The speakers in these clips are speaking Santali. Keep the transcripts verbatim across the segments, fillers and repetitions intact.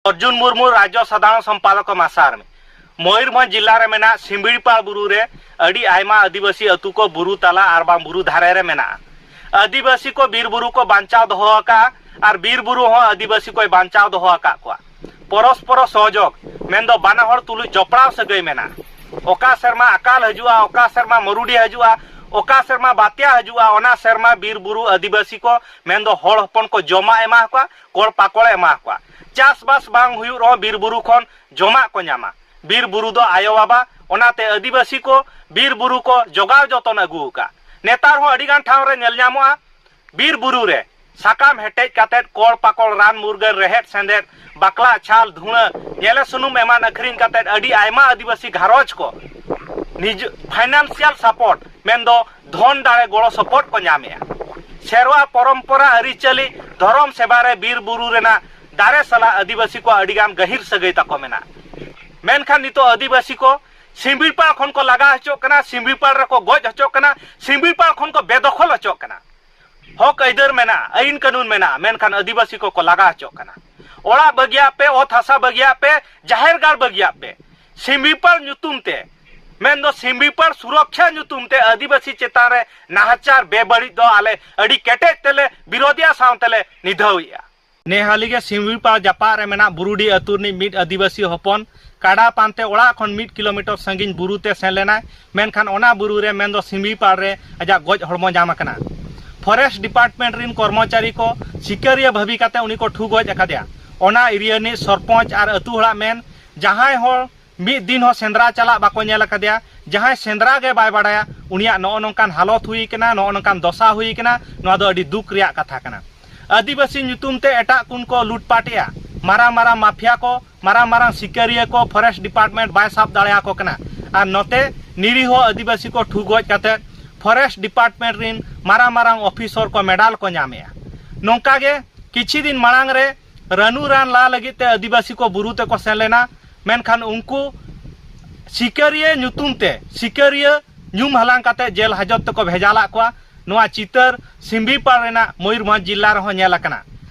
ᱚᱨᱡᱩᱱ ᱢᱩᱨᱢᱩ, ᱨᱟᱡᱽᱡᱚ ᱥᱟᱫᱷᱟᱨᱚᱱ ᱥᱚᱢᱯᱟᱫᱚᱠ, ᱢᱟᱥᱟᱨᱢᱤ᱾ ᱢᱚᱭᱩᱨᱵᱷᱚᱸᱡᱽ ᱡᱤᱞᱟ ᱨᱮ ᱢᱮᱱᱟᱜ ᱥᱤᱢᱵᱤᱲᱯᱟᱲ ᱵᱩᱨᱩ ᱨᱮ ᱟᱹᱰᱤ ᱟᱭᱢᱟ ᱟᱹᱫᱤᱵᱟᱹᱥᱤ ᱟᱹᱛᱩ ᱠᱚ ᱵᱩᱨᱩ ᱛᱟᱞᱟ ᱟᱨ ᱵᱟᱝ ᱵᱩᱨᱩ ᱫᱷᱟᱨᱮ ᱨᱮ ᱢᱮᱱᱟᱜᱼᱟ᱾ ᱟᱹᱫᱤᱵᱟᱹᱥᱤ ᱠᱚ ᱵᱤᱨ ᱵᱩᱨᱩ ᱠᱚ ᱵᱟᱧᱪᱟᱣ ᱫᱚᱦᱚ ᱟᱠᱟᱫᱼᱟ ᱟᱨ ᱵᱤᱨ ᱵᱩᱨᱩ ᱦᱚᱸ ᱟᱹᱫᱤᱵᱟᱹᱥᱤ ᱠᱚᱭ ᱵᱟᱧᱪᱟᱣ ᱫᱚᱦᱚ ᱟᱠᱟᱫ ᱠᱚᱣᱟ᱾ ᱯᱚᱨᱚᱥᱯᱚᱨᱚ ᱥᱚᱦᱚᱡᱳᱜᱽ, ᱢᱮᱱᱫᱚ ᱵᱟᱱᱟ ᱦᱚᱲ ᱛᱩᱞᱩᱡ ᱡᱚᱯᱲᱟᱣ ᱥᱟᱹᱜᱟᱹᱭ ᱢᱮᱱᱟᱜᱼᱟ᱾ ᱚᱠᱟ ᱥᱮᱨᱢᱟ ᱟᱠᱟᱞ ᱦᱤᱡᱩᱜᱼᱟ, ᱚᱠᱟ ᱥᱮᱨᱢᱟ ᱢᱚᱨᱩᱰᱤ ᱦᱤᱡᱩᱜᱼᱟ, ᱚᱠᱟ ᱥᱮᱨᱢᱟ ᱵᱟᱛᱭᱟ ᱦᱤᱡᱩᱜᱼᱟ, ᱚᱱᱟ ᱥᱮᱨᱢᱟ ᱵᱤᱨ ᱵᱩᱨᱩ ᱟᱹᱫᱤᱵᱟᱹᱥᱤ ᱠᱚ, ᱢᱮᱱᱫᱚ ᱦᱚᱲ ᱦᱚᱯᱚᱱ ᱠᱚ ᱡᱚᱢᱟᱜ ᱮᱢᱟ ᱠᱚᱣᱟ, ᱠᱚᱲ ᱯᱟᱠᱚᱲ ᱮᱢᱟ ᱠᱚᱣᱟ᱾ ᱪᱟᱥᱵᱟᱥ ᱵᱟᱝ ᱦᱩᱭᱩᱜ ᱨᱮᱦᱚᱸ ᱵᱤᱨ ᱵᱩᱨᱩ ᱠᱷᱚᱱ ᱡᱚᱢᱟᱜ ᱠᱚ ᱧᱟᱢᱟ᱾ ᱵᱤᱨ ᱵᱩᱨᱩ ᱫᱚ ᱟᱭᱳ ᱵᱟᱵᱟ, ᱚᱱᱟᱛᱮ ᱟᱹᱫᱤᱵᱟᱹᱥᱤ ᱠᱚ ᱵᱤᱨ ᱵᱩᱨᱩ ᱠᱚ ᱡᱚᱜᱟᱣ ᱡᱚᱛᱚᱱ ᱟᱹᱜᱩ ᱟᱠᱟᱫ᱾ ᱱᱮᱛᱟᱨ ᱦᱚᱸ ᱟᱹᱰᱤ ᱜᱟᱱ ᱴᱷᱟᱶ ᱨᱮ ᱧᱮᱞ ᱧᱟᱢᱚᱜᱼᱟ, ᱵᱤᱨ ᱵᱩᱨᱩ ᱨᱮ ᱥᱟᱠᱟᱢ ᱦᱮᱴᱮᱡ ᱠᱟᱛᱮᱫ, ᱠᱚᱲ ᱯᱟᱠᱚᱲ, ᱨᱟᱱ ᱢᱩᱨᱜᱟᱹᱱ, ᱨᱮᱦᱮᱫ ᱥᱮᱸᱫᱮᱫ, ᱵᱟᱠᱞᱟᱜ ᱪᱷᱟᱞ, ᱫᱷᱩᱬᱟᱹ, ᱧᱮᱞᱮ ᱥᱩᱱᱩᱢ ᱮᱢᱟᱱ ᱟᱹᱠᱷᱨᱤᱧ ᱠᱟᱛᱮᱫ ᱟᱹᱰᱤ ᱟᱭᱢᱟ ᱟᱹᱫᱤᱵᱟᱹᱥᱤ ᱜᱷᱟᱨᱚᱸᱡᱽ ᱠᱚ ᱱᱤᱡ-, financial support, ᱢᱮᱱᱫᱚ ᱫᱷᱚᱱ ᱫᱟᱲᱮ ᱜᱚᱲᱚ ᱥᱚᱯᱚᱦᱚᱫ ᱠᱚ ᱧᱟᱢᱮᱜᱼᱟ᱾ ᱥᱮᱨᱣᱟ, ᱯᱚᱨᱚᱢᱯᱚᱨᱟ, ᱟᱹᱨᱤᱪᱟᱹᱞᱤ, ᱫᱷᱚᱨᱚᱢ ᱥᱮᱵᱟ ᱨᱮ ᱵᱤᱨ ᱵᱩᱨᱩ ᱨᱮᱱᱟᱜ ᱫᱟᱨᱮ ᱥᱟᱞᱟᱜ ᱟᱹᱫᱤᱵᱟᱹᱥᱤ ᱠᱚᱣᱟᱜ ᱟᱹᱰᱤᱜᱟᱱ ᱜᱟᱹᱦᱤᱨ ᱥᱟᱹᱜᱟᱹᱭ ᱛᱟᱠᱚ ᱢᱮᱱᱟᱜᱼᱟ᱾ ᱢᱮᱱᱠᱷᱟᱱ ᱱᱤᱛᱚᱜ ᱟᱹᱫᱤᱵᱟᱹᱥᱤ ᱠᱚ ᱥᱤᱢᱵᱤᱲᱯᱟᱲ ᱠᱷᱚᱱ ᱠᱚ ᱞᱟᱜᱟ ᱦᱚᱪᱚᱜ ᱠᱟᱱᱟ, ᱥᱤᱢᱵᱤᱲᱯᱟᱲ ᱨᱮᱠᱚ ᱜᱚᱡ ᱦᱚᱪᱚᱜ ᱠᱟᱱᱟ, ᱥᱤᱢᱵᱤᱲᱯᱟᱲ ᱠᱷᱚᱱ ᱠᱚ ᱵᱮᱫᱚᱠᱷᱚᱞ ᱦᱚᱪᱚᱜ ᱠᱟᱱᱟ᱾ ᱦᱚᱠ ᱟᱹᱭᱫᱟᱹᱨ ᱢᱮᱱᱟᱜᱼᱟ, ᱟᱹᱭᱤᱱ ᱠᱟᱹᱱᱩᱱ ᱢᱮᱱᱟᱜᱼᱟ, ᱢᱮᱱᱠᱷᱟᱱ ᱟᱹᱫᱤᱵᱟᱹᱥᱤ ᱠᱚᱠᱚ ᱞᱟᱜᱟ ᱦᱚᱪᱚᱜ ᱠᱟᱱᱟ᱾ ᱚᱲᱟᱜ ᱵᱟᱹᱜᱤᱭᱟᱜ ᱯᱮ, ᱚᱛ ᱦᱟᱥᱟ ᱵᱟᱹᱜᱤᱭᱟᱜ ᱯᱮ, ᱡᱟᱦᱮᱨ ᱜᱟᱲ ᱵᱟᱹᱜᱤᱭᱟᱜ ᱯᱮ᱾ ᱥᱤᱢᱵᱤᱲᱯᱟᱲ ᱧᱩᱛᱩᱢ ᱛᱮ, ᱢᱮᱱᱫᱚ ᱥᱤᱢᱵᱤᱲᱯᱟᱲ ᱥᱩᱨᱚᱠᱷᱟ ᱧᱩᱛᱩᱢ ᱛᱮ ᱟᱹᱫᱤᱵᱟᱹᱥᱤ ᱪᱮᱛᱟᱱ ᱨᱮ ᱱᱟᱦᱟᱪᱟᱨ ᱵᱮᱵᱟᱹᱲᱤᱡ ᱫᱚ ᱟᱞᱮ ᱟᱹᱰᱤ ᱠᱮᱴᱮᱡ ᱛᱮᱞᱮ ᱵᱤᱨᱳᱫᱷᱤᱭᱟ, ᱥᱟᱶᱛᱮᱞᱮ ᱱᱤᱫᱷᱟᱹᱣᱮᱜᱼᱟ᱾ ᱱᱮ ᱦᱟᱹᱞᱤ ᱜᱮ ᱥᱤᱢᱵᱤᱲᱯᱟᱲ ᱡᱟᱯᱟᱜ ᱨᱮ ᱢᱮᱱᱟᱜ ᱵᱩᱨᱩᱰᱤ ᱟᱹᱛᱩ ᱨᱤᱱᱤᱡ ᱢᱤᱫ ᱟᱹᱫᱤᱵᱟᱹᱥᱤ ᱦᱚᱯᱚᱱ ᱠᱟᱰᱟ ᱯᱟᱱᱛᱮ ᱚᱲᱟᱜ ᱠᱷᱚᱱ ᱢᱤᱫ ᱠᱤᱞᱳᱢᱤᱴᱟᱨ ᱥᱟᱺᱜᱤᱧ ᱵᱩᱨᱩ ᱛᱮ ᱥᱮᱱ ᱞᱮᱱᱟᱭ᱾ ᱢᱮᱱᱠᱷᱟᱱ ᱚᱱᱟ ᱵᱩᱨᱩ ᱨᱮ, ᱢᱮᱱᱫᱚ ᱥᱤᱢᱵᱤᱲᱯᱟᱲ ᱨᱮ, ᱟᱡᱟᱜ ᱜᱚᱡ ᱦᱚᱲᱢᱚ ᱧᱟᱢ ᱟᱠᱟᱱᱟ᱾ ᱯᱷᱚᱨᱮᱥᱴ ᱰᱤᱯᱟᱨᱴᱢᱮᱱᱴ ᱨᱤᱱ ᱠᱚᱨᱢᱚᱪᱟᱨᱤ ᱠᱚ ᱥᱤᱠᱟᱹᱨᱤᱭᱟᱹ ᱵᱷᱟᱹᱵᱤ ᱠᱟᱛᱮ ᱩᱱᱤ ᱠᱚ ᱴᱷᱩ ᱜᱚᱡ ᱟᱠᱟᱫᱮᱭᱟ᱾ ᱚᱱᱟ ᱮᱨᱤᱭᱟ ᱨᱤᱱᱤᱡ ᱥᱚᱨᱯᱚᱧᱪ ᱟᱨ ᱟᱹᱛᱩ ᱦᱚᱲᱟᱜ ᱢᱮᱱ, ᱡᱟᱦᱟᱸᱭ ᱦᱚᱲ ᱢᱤᱫ ᱫᱤᱱ ᱦᱚᱸ ᱥᱮᱸᱫᱽᱨᱟ ᱪᱟᱞᱟᱜ ᱵᱟᱠᱚ ᱧᱮᱞ ᱟᱠᱟᱫᱮᱭᱟ, ᱡᱟᱦᱟᱸᱭ ᱥᱮᱸᱫᱽᱨᱟ ᱜᱮ ᱵᱟᱭ ᱵᱟᱲᱟᱭᱟ, ᱩᱱᱤᱭᱟᱜ ᱱᱚᱜᱼᱚ ᱱᱚᱝᱠᱟᱱ ᱦᱟᱞᱚᱛ ᱦᱩᱭ ᱟᱠᱟᱱᱟ, ᱱᱚᱜᱼᱚ ᱱᱚᱝᱠᱟᱱ ᱫᱚᱥᱟ ᱦᱩᱭ ᱟᱠᱟᱱᱟ᱾ ᱱᱚᱣᱟ ᱫᱚ ᱟᱹᱰᱤ ᱫᱩᱠ ᱨᱮᱭᱟᱜ ᱠᱟᱛᱷᱟ ᱠᱟᱱᱟ᱾ ᱟᱹᱫᱤᱵᱟᱹᱥᱤ ᱧᱩᱛᱩᱢ ᱛᱮ ᱮᱴᱟᱜ ᱠᱚ ᱠᱚ ᱞᱩᱴᱯᱟᱴᱮᱜᱼᱟ, ᱢᱟᱨᱟᱝ ᱢᱟᱨᱟᱝ ᱢᱟᱯᱷᱤᱭᱟ ᱠᱚ, ᱢᱟᱨᱟᱝ ᱢᱟᱨᱟᱝ ᱥᱤᱠᱟᱹᱨᱤᱭᱟᱹ ᱠᱚ ᱯᱷᱚᱨᱮᱥᱴ ᱰᱤᱯᱟᱨᱴᱢᱮᱱᱴ ᱵᱟᱭ ᱥᱟᱵ ᱫᱟᱲᱮᱭᱟᱠᱚ ᱠᱟᱱᱟ᱾ ᱟᱨ ᱱᱚᱛᱮ ᱱᱤᱨᱤᱦᱚ ᱟᱹᱫᱤᱵᱟᱹᱥᱤ ᱠᱚ ᱴᱷᱩ ᱜᱚᱡ ᱠᱟᱛᱮ ᱯᱷᱚᱨᱮᱥᱴ ᱰᱤᱯᱟᱨᱴᱢᱮᱱᱴ ᱨᱤᱱ ᱢᱟᱨᱟᱝ ᱢᱟᱨᱟᱝ ᱚᱯᱷᱤᱥᱚᱨ ᱠᱚ ᱢᱮᱰᱟᱞ ᱠᱚ ᱧᱟᱢᱮᱜᱼᱟ᱾ ᱱᱚᱝᱠᱟ ᱜᱮ ᱠᱤᱪᱷᱤ ᱫᱤᱱ ᱢᱟᱲᱟᱝ ᱨᱮ ᱨᱟᱹᱱᱩ ᱨᱟᱱ ᱞᱟ ᱞᱟᱹᱜᱤᱫ ᱛᱮ ᱟᱹᱫᱤᱵᱟᱹᱥᱤ ᱠᱚ ᱵᱩᱨᱩ ᱛᱮᱠᱚ ᱥᱮᱱ ᱞᱮᱱᱟ, ᱢᱮᱱᱠᱷᱟᱱ ᱩᱱᱠᱩ ᱥᱤᱠᱟᱹᱨᱤᱭᱟᱹ ᱧᱩᱛᱩᱢ ᱛᱮ, ᱥᱤᱠᱟᱹᱨᱤᱭᱟᱹ ᱧᱩᱢ ᱦᱟᱞᱟᱝ ᱠᱟᱛᱮ ᱡᱮᱞ ᱦᱟᱡᱚᱛ ᱛᱮᱠᱚ ᱵᱷᱮᱡᱟ ᱞᱟᱜ ᱠᱚᱣᱟ᱾ ᱱᱚᱣᱟ ᱪᱤᱛᱟᱹᱨ ᱥᱤᱢᱵᱤᱲᱯᱟᱲ ᱨᱮᱱᱟᱜ ᱢᱚᱭᱩᱨᱵᱷᱚᱸᱡᱽ ᱡᱤᱞᱟ ᱨᱮᱦᱚᱸ ᱧᱮᱞ ᱟᱠᱟᱱᱟ᱾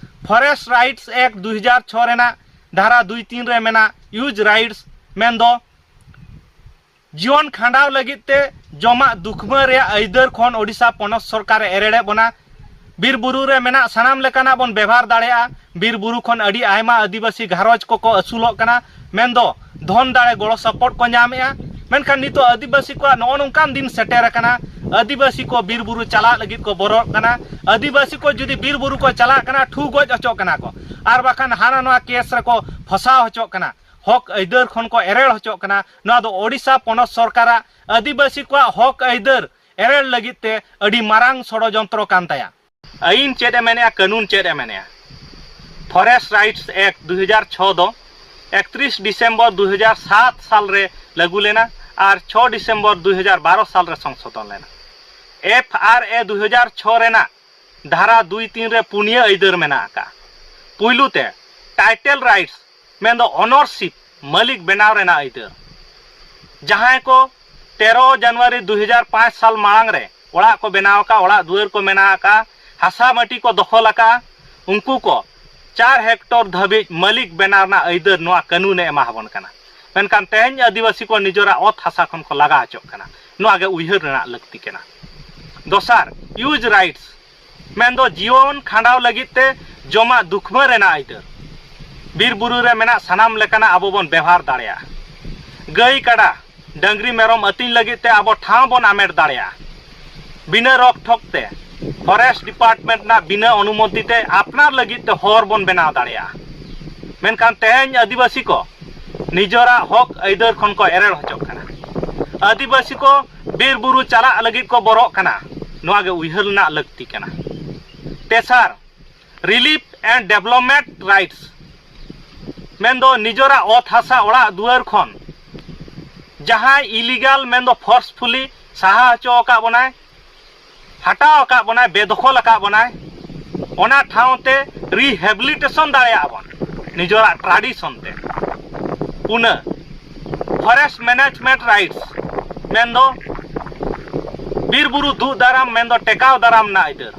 ᱯᱷᱚᱨᱮᱥᱴ ᱨᱟᱭᱤᱴᱥ ᱮᱠᱴ ᱫᱩ ᱦᱟᱡᱟᱨ ᱪᱷᱚ ᱨᱮᱱᱟᱜ ᱫᱷᱟᱨᱟ ᱫᱩᱭ ᱛᱤᱱ ᱨᱮ ᱢᱮᱱᱟᱜ use rights, ᱢᱮᱱᱫᱚ ᱡᱤᱭᱚᱱ ᱠᱷᱟᱸᱰᱟᱣ ᱞᱟᱹᱜᱤᱫ ᱛᱮ ᱡᱚᱢᱟᱜ ᱫᱩᱠᱷᱢᱟᱹ ᱨᱮᱭᱟᱜ ᱟᱹᱭᱫᱟᱹᱨ ᱠᱷᱚᱱ ᱳᱰᱤᱥᱟ ᱯᱚᱱᱚᱛ ᱥᱚᱨᱠᱟᱨ ᱮ ᱮᱨᱮᱲᱮᱫ ᱵᱚᱱᱟ᱾ ᱵᱤᱨ ᱵᱩᱨᱩ ᱨᱮ ᱢᱮᱱᱟᱜ ᱥᱟᱱᱟᱢ ᱞᱮᱠᱟᱱᱟᱜ ᱵᱚᱱ ᱵᱮᱵᱷᱟᱨ ᱫᱟᱲᱮᱭᱟᱜᱼᱟ᱾ ᱵᱤᱨ ᱵᱩᱨᱩ ᱠᱷᱚᱱ ᱟᱹᱰᱤ ᱟᱭᱢᱟ ᱟᱹᱫᱤᱵᱟᱹᱥᱤ ᱜᱷᱟᱨᱚᱸᱡᱽ ᱠᱚᱠᱚ ᱟᱹᱥᱩᱞᱚᱜ ᱠᱟᱱᱟ, ᱢᱮᱱᱫᱚ ᱫᱷᱚᱱ ᱫᱟᱲᱮ ᱜᱚᱲᱚ ᱥᱚᱯᱚᱦᱚᱫ ᱠᱚ ᱧᱟᱢᱮᱜᱼᱟ᱾ ᱢᱮᱱᱠᱷᱟᱱ ᱱᱤᱛᱚᱜ ᱟᱹᱫᱤᱵᱟᱹᱥᱤ ᱠᱚᱣᱟᱜ ᱱᱚᱜᱼᱚ ᱱᱚᱝᱠᱟᱱ ᱫᱤᱱ ᱥᱮᱴᱮᱨ ᱟᱠᱟᱱᱟ, ᱟᱹᱫᱤᱵᱟᱹᱥᱤ ᱠᱚ ᱵᱤᱨ ᱵᱩᱨᱩ ᱪᱟᱞᱟᱜ ᱞᱟᱹᱜᱤᱫ ᱠᱚ ᱵᱚᱨᱚᱜ ᱠᱟᱱᱟ᱾ ᱟᱹᱫᱤᱵᱟᱹᱥᱤ ᱠᱚ ᱡᱩᱫᱤ ᱵᱤᱨ ᱵᱩᱨᱩ ᱠᱚ ᱪᱟᱞᱟᱜ ᱠᱟᱱᱟ, ᱴᱷᱩ ᱜᱚᱡ ᱦᱚᱪᱚᱜ ᱠᱟᱱᱟ ᱠᱚ, ᱟᱨ ᱵᱟᱠᱷᱟᱱ ᱦᱟᱱᱟ ᱱᱚᱣᱟ ᱠᱮᱥ ᱨᱮᱠᱚ ᱯᱷᱟᱸᱥᱟᱣ ᱦᱚᱪᱚᱜ ᱠᱟᱱᱟ, ᱦᱚᱠ ᱟᱹᱭᱫᱟᱹᱨ ᱠᱷᱚᱱ ᱠᱚ ᱮᱨᱮᱲ ᱦᱚᱪᱚᱜ ᱠᱟᱱᱟ᱾ ᱱᱚᱣᱟ ᱫᱚ ᱳᱰᱤᱥᱟ ᱯᱚᱱᱚᱛ ᱥᱚᱨᱠᱟᱨᱟᱜ ᱟᱹᱫᱤᱵᱟᱹᱥᱤ ᱠᱚᱣᱟᱜ ᱦᱚᱠ ᱟᱹᱭᱫᱟᱹᱨ ᱮᱨᱮᱲ ᱞᱟᱹᱜᱤᱫ ᱛᱮ ᱟᱹᱰᱤ ᱢᱟᱨᱟᱝ ᱥᱚᱲᱚᱡᱚᱱᱛᱨᱚ ᱠᱟᱱ ᱛᱟᱭᱟ᱾ ᱟᱹᱭᱤᱱ ᱪᱮᱫ ᱮ ᱢᱮᱱᱮᱜᱼᱟ, ᱠᱟᱹᱱᱩᱱ ᱪᱮᱫ ᱮ ᱢᱮᱱᱮᱜᱼᱟ? Forest Rights Act ᱫᱩ ᱦᱟᱡᱟᱨ ᱪᱷᱚ ᱫᱚ ᱮᱠᱛᱨᱤᱥ ᱰᱤᱥᱮᱢᱵᱚᱨ ᱫᱩ ᱦᱟᱡᱟᱨ ᱥᱟᱛ ᱥᱟᱞ ᱨᱮ ᱞᱟᱹᱜᱩ ᱞᱮᱱᱟ ᱟᱨ ᱪᱷᱚ ᱰᱤᱥᱮᱢᱵᱚᱨ ᱫᱩ ᱦᱟᱡᱟᱨ ᱵᱟᱨᱚ ᱥᱟᱞ ᱨᱮ ᱥᱚᱝᱥᱳᱫᱷᱚᱱ ᱞᱮᱱᱟ᱾ F R A ᱫᱩ ᱦᱟᱡᱟᱨ ᱪᱷᱚ ᱨᱮᱱᱟᱜ ᱫᱷᱟᱨᱟ ᱫᱩᱭ ᱛᱤᱱ ᱨᱮ ᱯᱩᱱᱭᱟᱹ ᱟᱹᱭᱫᱟᱹᱨ ᱢᱮᱱᱟᱜ ᱟᱠᱟᱫᱼᱟ᱾ ᱯᱩᱭᱞᱩ ᱛᱮ, title rights, ᱢᱮᱱᱫᱚ ownership, ᱢᱟᱹᱞᱤᱠ ᱵᱮᱱᱟᱣ ᱨᱮᱱᱟᱜ ᱟᱹᱭᱫᱟᱹᱨ᱾ ᱡᱟᱦᱟᱸᱭ ᱠᱚ ᱛᱮᱨᱚ ᱡᱟᱱᱩᱣᱟᱨᱤ ᱫᱩ ᱦᱟᱡᱟᱨ ᱯᱟᱸᱪ ᱥᱟᱞ ᱢᱟᱲᱟᱝ ᱨᱮ ᱚᱲᱟᱜ ᱠᱚ ᱵᱮᱱᱟᱣ ᱟᱠᱟᱫ, ᱚᱲᱟᱜ ᱫᱩᱣᱟᱹᱨ ᱠᱚ ᱢᱮᱱᱟᱜ ᱟᱠᱟᱫ, ᱦᱟᱥᱟ ᱢᱟᱹᱴᱤ ᱠᱚ ᱫᱚᱠᱷᱚᱞ ᱟᱠᱟᱫ, ᱩᱱᱠᱩ ᱠᱚ ᱪᱟᱨ ᱦᱮᱠᱴᱚᱨ ᱫᱷᱟᱹᱵᱤᱡ ᱢᱟᱹᱞᱤᱠ ᱵᱮᱱᱟᱣ ᱨᱮᱱᱟᱜ ᱟᱹᱭᱫᱟᱹᱨ ᱱᱚᱣᱟ ᱠᱟᱹᱱᱩᱱ ᱮ ᱮᱢᱟ ᱵᱚᱱ ᱠᱟᱱᱟ᱾ ᱢᱮᱱᱠᱷᱟᱱ ᱛᱮᱦᱮᱧ ᱟᱹᱫᱤᱵᱟᱹᱥᱤ ᱠᱚ ᱱᱤᱡᱚᱨᱟᱜ ᱚᱛ ᱦᱟᱥᱟ ᱠᱷᱚᱱ ᱠᱚ ᱞᱟᱜᱟ ᱦᱚᱪᱚᱜ ᱠᱟᱱᱟ᱾ ᱱᱚᱣᱟ ᱜᱮ ᱩᱭᱦᱟᱹᱨ ᱨᱮᱱᱟᱜ ᱞᱟᱹᱠᱛᱤ ᱠᱟᱱᱟ᱾ ᱫᱚᱥᱟᱨ, use rights, ᱢᱮᱱᱫᱚ ᱡᱤᱭᱚᱱ ᱠᱷᱟᱸᱰᱟᱣ ᱞᱟᱹᱜᱤᱫ ᱛᱮ ᱡᱚᱢᱟᱜ ᱫᱩᱠᱷᱢᱟᱹ ᱨᱮᱱᱟᱜ ᱟᱹᱭᱫᱟᱹᱨ᱾ ᱵᱤᱨ ᱵᱩᱨᱩ ᱨᱮ ᱢᱮᱱᱟᱜ ᱥᱟᱱᱟᱢ ᱞᱮᱠᱟᱱᱟᱜ ᱟᱵᱚ ᱵᱚᱱ ᱵᱮᱣᱦᱟᱨ ᱫᱟᱲᱮᱭᱟᱜᱼᱟ᱾ ᱜᱟᱹᱭ ᱠᱟᱰᱟ, ᱰᱟᱹᱝᱨᱤ ᱢᱮᱨᱚᱢ ᱟᱹᱛᱤᱧ ᱞᱟᱹᱜᱤᱫ ᱛᱮ ᱟᱵᱚ ᱴᱷᱟᱶ ᱵᱚᱱ ᱟᱢᱮᱴ ᱫᱟᱲᱮᱭᱟᱜᱼᱟ᱾ ᱵᱤᱱᱟᱹ ᱨᱚᱠ ᱴᱷᱚᱠ ᱛᱮ forest department ᱨᱮᱱᱟᱜ ᱵᱤᱱᱟᱹ ᱚᱱᱩᱢᱚᱛᱤ ᱛᱮ ᱟᱯᱱᱟᱨ ᱞᱟᱹᱜᱤᱫ ᱛᱮ ᱦᱚᱨ ᱵᱚᱱ ᱵᱮᱱᱟᱣ ᱫᱟᱲᱮᱭᱟᱜᱼᱟ᱾ ᱢᱮᱱᱠᱷᱟᱱ ᱛᱮᱦᱮᱧ ᱟᱹᱫᱤᱵᱟᱹᱥᱤ ᱠᱚ ᱱᱤᱡᱚᱨᱟᱜ ᱦᱚᱠ ᱟᱹᱭᱫᱟᱹᱨ ᱠᱷᱚᱱ ᱠᱚ ᱮᱨᱮᱲ ᱦᱚᱪᱚᱜ ᱠᱟᱱᱟ᱾ ᱟᱹᱫᱤᱵᱟᱹᱥᱤ ᱠᱚ ᱵᱤᱨ ᱵᱩᱨᱩ ᱪᱟᱞᱟᱜ ᱞᱟᱹᱜᱤᱫ ᱠᱚ ᱵᱚᱨᱚᱜ ᱠᱟᱱᱟ᱾ ᱱᱚᱣᱟ ᱜᱮ ᱩᱭᱦᱟᱹᱨ ᱨᱮᱱᱟᱜ ᱞᱟᱹᱠᱛᱤ ᱠᱟᱱᱟ᱾ ᱛᱮᱥᱟᱨ, relief and development rights, ᱢᱮᱱᱫᱚ ᱱᱤᱡᱚᱨᱟᱜ ᱚᱛ ᱦᱟᱥᱟ ᱚᱲᱟᱜ ᱫᱩᱣᱟᱹᱨ ᱠᱷᱚᱱ ᱡᱟᱦᱟᱸᱭ illegal ᱢᱮᱱᱫᱚ forcefully ᱥᱟᱦᱟ ᱦᱚᱪᱚ ᱟᱠᱟᱫ ᱵᱚᱱᱟᱭ, ᱦᱟᱴᱟᱣ ᱟᱠᱟᱫ ᱵᱚᱱᱟᱭ, ᱵᱮᱫᱚᱠᱷᱚᱞ ᱟᱠᱟᱫ ᱵᱚᱱᱟᱭ, ᱚᱱᱟ ᱴᱷᱟᱶ ᱛᱮ rehabilitation ᱫᱟᱲᱮᱭᱟᱜᱼᱟ ᱵᱚᱱ ᱱᱤᱡᱚᱨᱟᱜ tradition ᱛᱮ᱾ ᱯᱩᱱᱟᱹ, forest management rights, ᱢᱮᱱᱫᱚ ᱵᱤᱨ ᱵᱩᱨᱩ ᱫᱩᱜ ᱫᱟᱨᱟᱢ, ᱢᱮᱱᱫᱚ ᱴᱮᱠᱟᱣ ᱫᱟᱨᱟᱢ ᱨᱮᱱᱟᱜ ᱟᱹᱭᱫᱟᱹᱨ᱾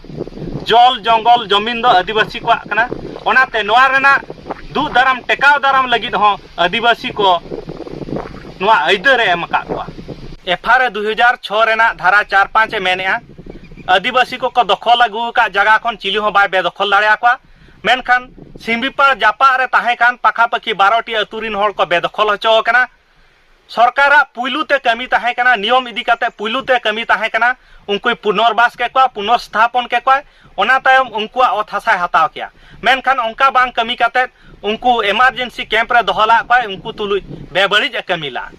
ᱡᱚᱞ ᱡᱚᱝᱜᱚᱞ ᱡᱚᱢᱤᱱ ᱫᱚ ᱟᱹᱫᱤᱵᱟᱹᱥᱤ ᱠᱚᱣᱟᱜ ᱠᱟᱱᱟ, ᱚᱱᱟᱛᱮ ᱱᱚᱣᱟ ᱨᱮᱱᱟᱜ ᱫᱩᱜ ᱫᱟᱨᱟᱢ ᱴᱮᱠᱟᱣ ᱫᱟᱨᱟᱢ ᱞᱟᱹᱜᱤᱫ ᱦᱚᱸ ᱟᱹᱫᱤᱵᱟᱹᱥᱤ ᱠᱚ ᱱᱚᱣᱟ ᱟᱹᱭᱫᱟᱹᱨ ᱮ ᱮᱢ ᱟᱠᱟᱫ ᱠᱚᱣᱟ᱾ ᱮᱯᱷᱟᱨᱮ ᱫᱩ ᱦᱟᱡᱟᱨ ᱪᱷᱚ ᱨᱮᱱᱟᱜ ᱫᱷᱟᱨᱟ ᱪᱟᱨ ᱯᱟᱸᱪ ᱮ ᱢᱮᱱᱮᱜᱼᱟ, ᱟᱹᱫᱤᱵᱟᱹᱥᱤ ᱠᱚᱠᱚ ᱫᱚᱠᱷᱚᱞ ᱟᱹᱜᱩ ᱟᱠᱟᱫ ᱡᱟᱭᱜᱟ ᱠᱷᱚᱱ ᱪᱤᱞᱤ ᱦᱚᱸ ᱵᱟᱭ ᱵᱮᱫᱚᱠᱷᱚᱞ ᱫᱟᱲᱮᱭᱟᱠᱚᱣᱟ᱾ ᱢᱮᱱᱠᱷᱟᱱ ᱥᱤᱢᱵᱤᱯᱟᱲ ᱡᱟᱯᱟᱜ ᱨᱮ ᱛᱟᱦᱮᱸ ᱠᱟᱱ ᱯᱟᱠᱷᱟ ᱯᱟᱹᱠᱷᱤ ᱵᱟᱨᱚ ᱴᱤ ᱟᱹᱛᱩ ᱨᱤᱱ ᱦᱚᱲ ᱠᱚ ᱵᱮᱫᱚᱠᱷᱚᱞ ᱦᱚᱪᱚ ᱟᱠᱟᱱᱟ᱾ ᱥᱚᱨᱠᱟᱨᱟᱜ ᱯᱩᱭᱞᱩ ᱛᱮ ᱠᱟᱹᱢᱤ ᱛᱟᱦᱮᱸ ᱠᱟᱱᱟ, ᱱᱤᱭᱚᱢ ᱤᱫᱤ ᱠᱟᱛᱮ ᱯᱩᱭᱞᱩ ᱛᱮ ᱠᱟᱹᱢᱤ ᱛᱟᱦᱮᱸ ᱠᱟᱱᱟ, ᱩᱱᱠᱩᱭ ᱯᱩᱱᱚᱨᱵᱟᱥ ᱠᱮᱠᱚᱣᱟ, ᱯᱩᱱᱚᱨᱥᱛᱷᱟᱯᱚᱱ ᱠᱮᱠᱚᱣᱟᱭ, ᱚᱱᱟ ᱛᱟᱭᱚᱢ ᱩᱱᱠᱩᱣᱟᱜ ᱚᱛ ᱦᱟᱥᱟᱭ ᱦᱟᱛᱟᱣ ᱠᱮᱭᱟ᱾ ᱢᱮᱱᱠᱷᱟᱱ ᱚᱱᱠᱟ ᱵᱟᱝ ᱠᱟᱹᱢᱤ ᱠᱟᱛᱮ ᱩᱱᱠᱩ emergency camp ᱨᱮ ᱫᱚᱦᱚ ᱞᱟᱜ ᱠᱚᱣᱟᱭ, ᱩᱱᱠᱩ ᱛᱩᱞᱩᱡ ᱵᱮᱵᱟᱹᱲᱤᱡ ᱮ ᱠᱟᱹᱢᱤ ᱞᱟᱜᱼᱟ᱾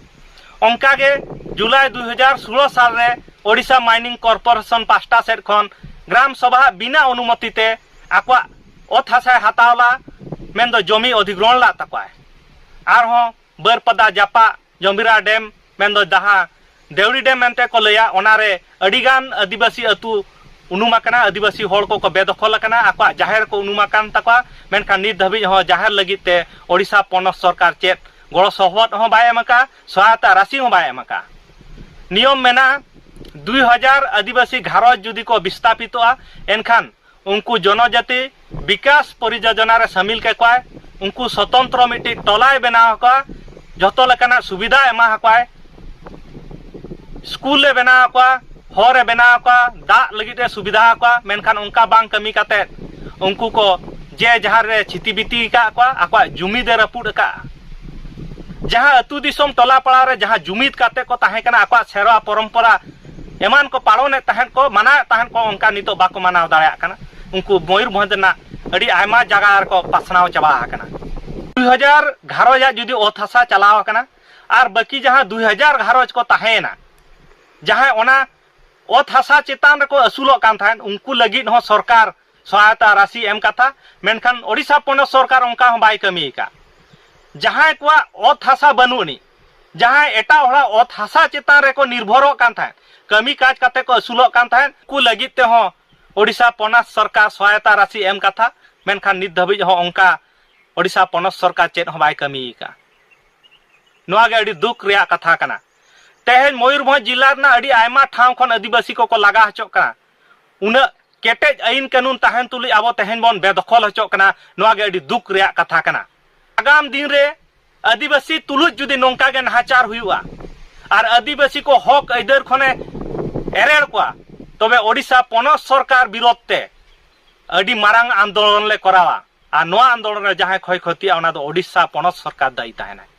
ᱚᱱᱠᱟ ᱜᱮ ᱡᱩᱞᱟᱭ ᱫᱩ ᱦᱟᱡᱟᱨ ᱥᱳᱞᱳ ᱥᱟᱞ ᱨᱮ ᱳᱰᱤᱥᱟ Mining Corporation ᱯᱟᱦᱴᱟ ᱥᱮᱫ ᱠᱷᱚᱱ ᱜᱨᱟᱢ ᱥᱚᱵᱷᱟ ᱵᱤᱱᱟ ᱚᱱᱩᱢᱚᱛᱤ ᱛᱮ ᱟᱠᱚᱣᱟᱜ ᱚᱛ ᱦᱟᱥᱟᱭ ᱦᱟᱛᱟᱣ ᱞᱟ, ᱢᱮᱱᱫᱚ ᱡᱚᱢᱤ ᱚᱫᱷᱤᱜᱨᱚᱦᱚᱱ ᱞᱟᱜ ᱛᱟᱠᱚᱣᱟᱭ᱾ ᱟᱨᱦᱚᱸ ᱵᱟᱹᱨᱯᱟᱫᱟ ᱡᱟᱯᱟᱜ ᱡᱚᱢᱵᱤᱨᱟ ᱰᱮᱢ, ᱢᱮᱱᱫᱚ ᱡᱟᱦᱟᱸ ᱫᱮᱣᱲᱤ ᱰᱮᱢ ᱢᱮᱱᱛᱮ ᱠᱚ ᱞᱟᱹᱭᱟ, ᱚᱱᱟᱨᱮ ᱟᱹᱰᱤᱜᱟᱱ ᱟᱹᱫᱤᱵᱟᱹᱥᱤ ᱟᱹᱛᱩ ᱩᱱᱩᱢ ᱟᱠᱟᱱᱟ, ᱟᱹᱫᱤᱵᱟᱹᱥᱤ ᱦᱚᱲ ᱠᱚᱠᱚ ᱵᱮᱫᱚᱠᱷᱚᱞ ᱟᱠᱟᱱᱟ, ᱟᱠᱚᱣᱟᱜ ᱡᱟᱦᱮᱨ ᱠᱚ ᱩᱱᱩᱢ ᱟᱠᱟᱱ ᱛᱟᱠᱚᱣᱟ, ᱢᱮᱱᱠᱷᱟᱱ ᱱᱤᱛ ᱫᱷᱟᱹᱵᱤᱡ ᱦᱚᱸ ᱡᱟᱦᱮᱨ ᱞᱟᱹᱜᱤᱫ ᱛᱮ ᱳᱰᱤᱥᱟ ᱯᱚᱱᱚᱛ ᱥᱚᱨᱠᱟᱨ ᱪᱮᱫ ᱜᱚᱲᱚ ᱥᱚᱦᱚᱫ ᱦᱚᱸ ᱵᱟᱭ ᱮᱢ ᱟᱠᱟᱫᱼᱟ, ᱥᱚᱦᱟᱭᱚᱛᱟ ᱨᱟᱥᱤ ᱦᱚᱸ ᱵᱟᱭ ᱮᱢ ᱟᱠᱟᱫᱼᱟ᱾ ᱱᱤᱭᱚᱢ ᱢᱮᱱᱟᱜᱼᱟ, ᱫᱩᱭ ᱦᱟᱡᱟᱨ ᱟᱹᱫᱤᱵᱟᱹᱥᱤ ᱜᱷᱟᱨᱚᱸᱡᱽ ᱡᱩᱫᱤ ᱠᱚ ᱵᱤᱥᱛᱟᱯᱤᱛᱚᱜᱼᱟ, ᱮᱱᱠᱷᱟᱱ ᱩᱱᱠᱩ ᱡᱚᱱᱚᱡᱟᱛᱤ ᱵᱤᱠᱟᱥ ᱯᱚᱨᱤᱡᱳᱡᱚᱱᱟ ᱨᱮ ᱥᱟᱢᱤᱞ ᱠᱮᱠᱚᱣᱟᱭ, ᱩᱱᱠᱩ ᱥᱚᱛᱚᱱᱛᱨᱚ ᱢᱤᱫᱴᱤᱡ ᱴᱚᱞᱟᱭ ᱵᱮᱱᱟᱣ ᱟᱠᱚᱣᱟ, ᱡᱷᱚᱛᱚ ᱞᱮᱠᱟᱱᱟᱜ ᱥᱩᱵᱤᱫᱷᱟ ᱮᱢᱟ ᱟᱠᱚᱣᱟᱭ, ᱥᱠᱩᱞ ᱮ ᱵᱮᱱᱟᱣ ᱟᱠᱚᱣᱟ, ᱦᱚᱨ ᱮ ᱵᱮᱱᱟᱣ ᱟᱠᱚᱣᱟ, ᱫᱟᱜ ᱞᱟᱹᱜᱤᱫ ᱮ ᱥᱩᱵᱤᱫᱷᱟ ᱟᱠᱚᱣᱟ, ᱢᱮᱱᱠᱷᱟᱱ ᱚᱱᱠᱟ ᱵᱟᱝ ᱠᱟᱹᱢᱤ ᱠᱟᱛᱮ ᱩᱱᱠᱩ ᱠᱚ ᱡᱮ ᱡᱟᱦᱟᱸ ᱨᱮ ᱪᱷᱤᱛᱤ ᱵᱤᱛᱤ ᱟᱠᱟᱫ ᱠᱚᱣᱟ, ᱟᱠᱚᱣᱟᱜ ᱡᱩᱢᱤᱫ ᱮ ᱨᱟᱹᱯᱩᱫ ᱟᱠᱟᱫᱼᱟ᱾ ᱡᱟᱦᱟᱸ ᱟᱹᱛᱩ ᱫᱤᱥᱚᱢ ᱴᱚᱞᱟ ᱯᱟᱲᱟ ᱨᱮ ᱡᱟᱦᱟᱸ ᱡᱩᱢᱤᱫ ᱠᱟᱛᱮ ᱠᱚ ᱛᱟᱦᱮᱸ ᱠᱟᱱᱟ, ᱟᱠᱚᱣᱟᱜ ᱥᱮᱨᱣᱟ ᱯᱚᱨᱚᱢᱯᱚᱨᱟ ᱮᱢᱟᱱ ᱠᱚ ᱯᱟᱞᱚᱱᱮᱫ ᱛᱟᱦᱮᱸᱫ ᱠᱚ, ᱢᱟᱱᱟᱣᱮᱫ ᱛᱟᱦᱮᱸᱫ ᱠᱚ, ᱚᱱᱠᱟ ᱱᱤᱛᱚᱜ ᱵᱟᱠᱚ ᱢᱟᱱᱟᱣ ᱫᱟᱲᱮᱭᱟᱜ ᱠᱟᱱᱟ᱾ ᱩᱱᱠᱩ ᱢᱚᱭᱩᱨᱵᱷᱚᱸᱡᱽ ᱨᱮᱱᱟᱜ ᱟᱹᱰᱤ ᱟᱭᱢᱟ ᱡᱟᱭᱜᱟ ᱨᱮᱠᱚ ᱯᱟᱥᱱᱟᱣ ᱪᱟᱵᱟ ᱟᱠᱟᱱᱟ᱾ ᱫᱩᱭ ᱦᱟᱡᱟᱨ ᱜᱷᱟᱨᱚᱸᱡᱽ ᱟᱜ ᱡᱩᱫᱤ ᱚᱛ ᱦᱟᱥᱟ ᱪᱟᱞᱟᱣ ᱟᱠᱟᱱᱟ, ᱟᱨ ᱵᱟᱹᱠᱤ ᱡᱟᱦᱟᱸ ᱫᱩᱭ ᱦᱟᱡᱟᱨ ᱜᱷᱟᱨᱚᱸᱡᱽ ᱠᱚ ᱛᱟᱦᱮᱸᱭᱮᱱᱟ, ᱡᱟᱦᱟᱸᱭ ᱚᱱᱟ ᱚᱛ ᱦᱟᱥᱟ ᱪᱮᱛᱟᱱ ᱨᱮᱠᱚ ᱟᱹᱥᱩᱞᱚᱜ ᱠᱟᱱ ᱛᱟᱦᱮᱸᱫ, ᱩᱱᱠᱩ ᱞᱟᱹᱜᱤᱫ ᱦᱚᱸ ᱥᱚᱨᱠᱟᱨ ᱥᱚᱦᱟᱭᱚᱛᱟ ᱨᱟᱥᱤ ᱮᱢ ᱠᱟᱛᱷᱟ, ᱢᱮᱱᱠᱷᱟᱱ ᱳᱰᱤᱥᱟ ᱯᱚᱱᱚᱛ ᱥᱚᱨᱠᱟᱨ ᱚᱱᱠᱟ ᱦᱚᱸ ᱵᱟᱭ ᱠᱟᱹᱢᱤ ᱟᱠᱟᱫ᱾ ᱡᱟᱦᱟᱸᱭ ᱠᱚᱣᱟᱜ ᱚᱛ ᱦᱟᱥᱟ ᱵᱟᱹᱱᱩᱜ ᱟᱹᱱᱤᱡ, ᱡᱟᱦᱟᱸᱭ ᱮᱴᱟᱜ ᱦᱚᱲᱟᱜ ᱚᱛ ᱦᱟᱥᱟ ᱪᱮᱛᱟᱱ ᱨᱮᱠᱚ ᱱᱤᱨᱵᱷᱚᱨᱚᱜ ᱠᱟᱱ ᱛᱟᱦᱮᱸᱫ, ᱠᱟᱹᱢᱤ ᱠᱟᱡᱽ ᱠᱟᱛᱮ ᱠᱚ ᱟᱹᱥᱩᱞᱚᱜ ᱠᱟᱱ ᱛᱟᱦᱮᱸᱫ, ᱩᱱᱠᱩ ᱞᱟᱹᱜᱤᱫ ᱛᱮᱦᱚᱸ ᱳᱰᱤᱥᱟ ᱯᱚᱱᱚᱛ ᱥᱚᱨᱠᱟᱨ ᱥᱚᱦᱟᱭᱚᱛᱟ ᱨᱟᱥᱤ ᱮᱢ ᱠᱟᱛᱷᱟ, ᱢᱮᱱᱠᱷᱟᱱ ᱱᱤᱛ ᱫᱷᱟᱹᱵᱤᱡ ᱦᱚᱸ ᱚᱱᱠᱟ ᱳᱰᱤᱥᱟ ᱯᱚᱱᱚᱛ ᱥᱚᱨᱠᱟᱨ ᱪᱮᱫ ᱦᱚᱸ ᱵᱟᱭ ᱠᱟᱹᱢᱤ ᱟᱠᱟᱫ᱾ ᱱᱚᱣᱟ ᱜᱮ ᱟᱹᱰᱤ ᱫᱩᱠ ᱨᱮᱭᱟᱜ ᱠᱟᱛᱷᱟ ᱠᱟᱱᱟ᱾ ᱛᱮᱦᱮᱧ ᱢᱚᱭᱩᱨᱵᱷᱚᱸᱡᱽ ᱡᱤᱞᱟ ᱨᱮᱱᱟᱜ ᱟᱹᱰᱤ ᱟᱭᱢᱟ ᱴᱷᱟᱶ ᱠᱷᱚᱱ ᱟᱹᱫᱤᱵᱟᱹᱥᱤ ᱠᱚᱠᱚ ᱞᱟᱜᱟ ᱦᱚᱪᱚᱜ ᱠᱟᱱᱟ᱾ ᱩᱱᱟᱹᱜ ᱠᱮᱴᱮᱡ ᱟᱹᱭᱤᱱ ᱠᱟᱹᱱᱩᱱ ᱛᱟᱦᱮᱱ ᱛᱩᱞᱩᱡ ᱟᱵᱚ ᱛᱮᱦᱮᱧ ᱵᱚᱱ ᱵᱮᱫᱚᱠᱷᱚᱞ ᱦᱚᱪᱚᱜ ᱠᱟᱱᱟ᱾ ᱱᱚᱣᱟ ᱜᱮ ᱟᱹᱰᱤ ᱫᱩᱠ ᱨᱮᱭᱟᱜ ᱠᱟᱛᱷᱟ ᱠᱟᱱᱟ᱾ ᱟᱜᱟᱢ ᱫᱤᱱ ᱨᱮ ᱟᱹᱫᱤᱵᱟᱹᱥᱤ ᱛᱩᱞᱩᱡ ᱡᱩᱫᱤ ᱱᱚᱝᱠᱟ ᱜᱮ ᱱᱟᱦᱟᱪᱟᱨ ᱦᱩᱭᱩᱜᱼᱟ ᱟᱨ ᱟᱹᱫᱤᱵᱟᱹᱥᱤ ᱠᱚ ᱦᱚᱠ ᱟᱹᱭᱫᱟᱹᱨ ᱠᱷᱚᱱᱮ ᱮᱨᱮᱲ ᱠᱚᱣᱟ, ᱛᱚᱵᱮ ᱳᱰᱤᱥᱟ ᱯᱚᱱᱚᱛ ᱥᱚᱨᱠᱟᱨ ᱵᱤᱨᱳᱫᱷ ᱛᱮ ᱟᱹᱰᱤ ᱢᱟᱨᱟᱝ ᱟᱱᱫᱳᱞᱚᱱ ᱞᱮ ᱠᱚᱨᱟᱣᱟ᱾ ᱟᱨ ᱱᱚᱣᱟ ᱟᱱᱫᱳᱞᱚᱱ ᱨᱮ ᱡᱟᱦᱟᱸᱭ ᱠᱷᱚᱭ ᱠᱷᱚᱛᱤᱜᱼᱟ, ᱚᱱᱟ ᱫᱚ ᱳᱰᱤᱥᱟ ᱯᱚᱱᱚᱛ ᱥᱚᱨᱠᱟᱨ ᱫᱟᱭᱤ ᱛᱟᱦᱮᱱᱟᱭ᱾